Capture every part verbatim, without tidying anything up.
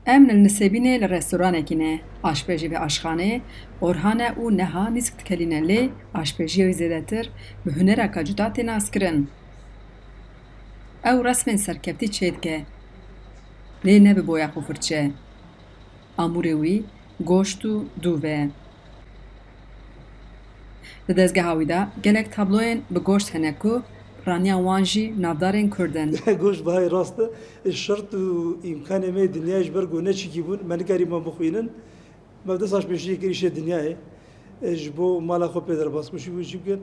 Em li Nisêbînê li restoranekî ne. Aşpejî vê aşxaneyê Orhan e û neha nîsk dikelîne, lê aşpejiyê wî zêdetir bi hunereka cuda tê naskirin. Ew resmên serkevtî çêdike, lê ne bi boyax û firçe. Amûrê wî goşt û dûv e. Di dezgeha wî de gelek tabloyên bi goşt hene ku piraniya wan jî navdarên Kurd in. Goşt bihayê rast e. Şert û îmkanê me yê dinyayê ji ber ku ne çîkî bûn, me nikarî me bixwînin. Me bi dest aşpêşiyê kir îşê dinyayê. E, ji bo mala xwe pê derbas bû, çi bû çi bikin.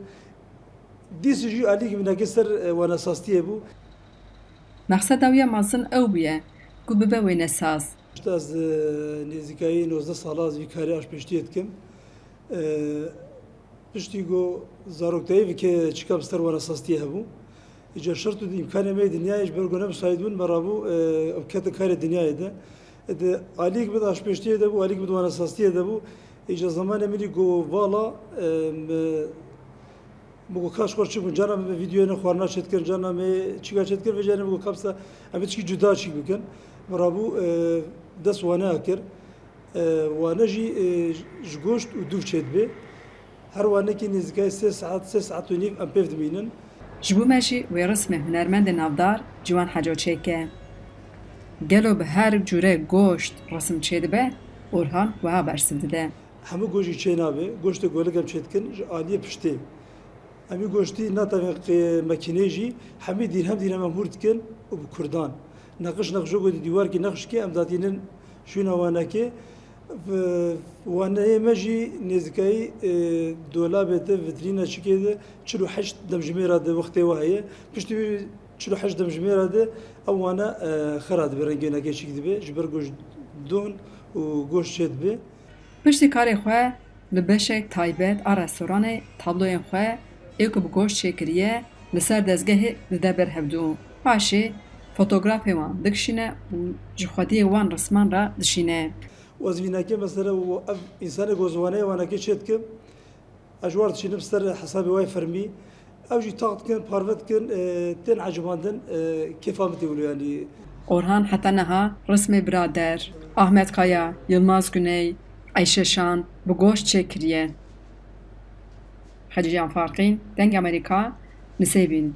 Dîs jî alî ki binekê ser, e, wanesastiyê bû. Mexseda wî ya mezin ew bûye ku bibe wênesaz. Îşte ez, e, nêzîkayî nozdeh sala ez vî karê aşpêştiyê dikim. E, piştî ku zaroktayî vike çika bi ser wanesastiyê hebû. Îca şert û îmkanê me yê dinyayê ji ber ku ne misaîd bûn, me rabû, e, ew ketin karê dinyayê de. E, di alîk min aşpêştiyê de bû, alîk min wanesastiyê de bû. Îca zemanê min î ku vala, e, me Min got, "Kaş xwe çi bûn, cana me vîdyoyê ne xwarina çêdikin, cana me çîka çêdikin, vê carê min got, kapsa em ê çîkî cuda çîk bikin." Min rabû, e, dest waneya kir. E, wane jî, e, ji goşt û dûv çêdibe. Her wanekî nêzîkayê sê saet, sê saet û nîv em pêv dimînin. Ji bo me jî wê rismê hunermendê navdar Ciwan Heco çêke. Gelo bi her cûre goşt risim çêdibe? Orhan wiha bersiv dide. Hemû goşt jî çênabe. Goştê golik em çêdikin ji aliyê piştê. Em ê goştî natavên qê-, mekînê jî hemî dîrhem dîrhem em hûr dikin û bi kurdan. Neqiş neqij ku di dîwarkî neqişkê em datînin şûna wanekê. Ve waneyê me jî nêzîkayî, e, dolabê de, vitrîna çikê de çil û heşt demjimêra de wextê we heye. Piştî wî çil û heşt demjimêra de ew wane, e, xera dibe, rengê nekê çîk dibe. Ji ber ku ji don û goşt çê dibe. Piştî karê xwe li beşek taybet a restoranê tabloyên xwe ê ku bi goşt çêkiriye li ser dezgehê dide ber hevdû. Paşê fotografê wan dikişîne û ji xwediyê wan risman re dişîne. Ez vînekê mesela ev însanê ku ez waneyê wanekê çê dikim, ez ji war dişînim ser hesabê wayê fermî. Ew jî taq dikin, parve dikin, e, tên ecibandin, e, kêfa min tê wilo yanî. Orhan heta niha rismê Birader, Ahmet Kaya, Yilmaz Güney, Eyşe Şan bi goşt çêkiriye. Xecîcan Farqîn, Dengê Amerîka, Nisêbîn.